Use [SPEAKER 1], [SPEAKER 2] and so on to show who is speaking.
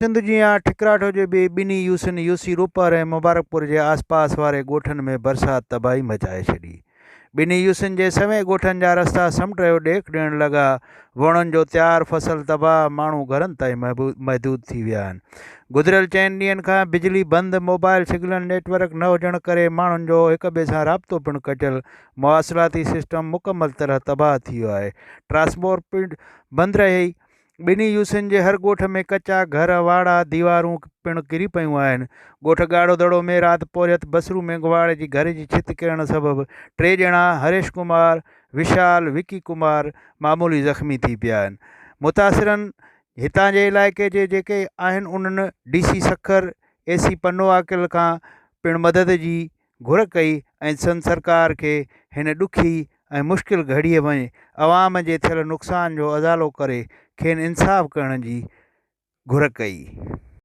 [SPEAKER 1] سنڌ جيان ٺڪراٺو جي به ٻنهي يوسين يوسي روپر ۽ مبارڪپور جي آسپاس واري ڳوٺن ۾ برسات تباهي مچائي ڇڏي. ٻنهي يوسين جي سوين ڳوٺن جا رستا سمنڊ جو ڏيک ڏيڻ لڳا، ووڻن جو تيار فصل تباهه، ماڻهو گهرن تائين محدود ٿي ويا آهن. گذريل چئن ڏينهن کان بجلي بند، موبائل سگنل نيٽ ورڪ نه هجڻ ڪري ماڻهن جو هڪ ٻئي سان رابطو پڻ ڪٽيل، مواصلاتي سسٽم مڪمل طرح تباهه ٿي ويو آهي، ٽرانسپورٽ پڻ بند رهي. ٻنهي يوسين جي هر ڳوٺ ۾ ڪچا گهر، واڙا، ديوارون پڻ ڪري پيون آهن. ڳوٺ ڳاڙهو دڙو ۾ رات پورهيت بصرو مينگهواڙ جي گهر جي ڇت ڪرڻ سبب ٽي ڄڻا هريش ڪمار، وشال، وڪي ڪمار معمولي زخمي ٿي پيا آهن. متاثرن هتان جي علائقي جي جيڪي آهن انهن D C Sukkur, A C Pano Aqil کان پڻ مدد جي گهر ڪئي ۽ سنڌ سرڪار کي هن ڏکي ۽ مشڪل گهڙيء ۾ عوام جي ٿيل نقصان جو ازالو ڪري کين انصاف ڪرڻ جي گهر ڪئي.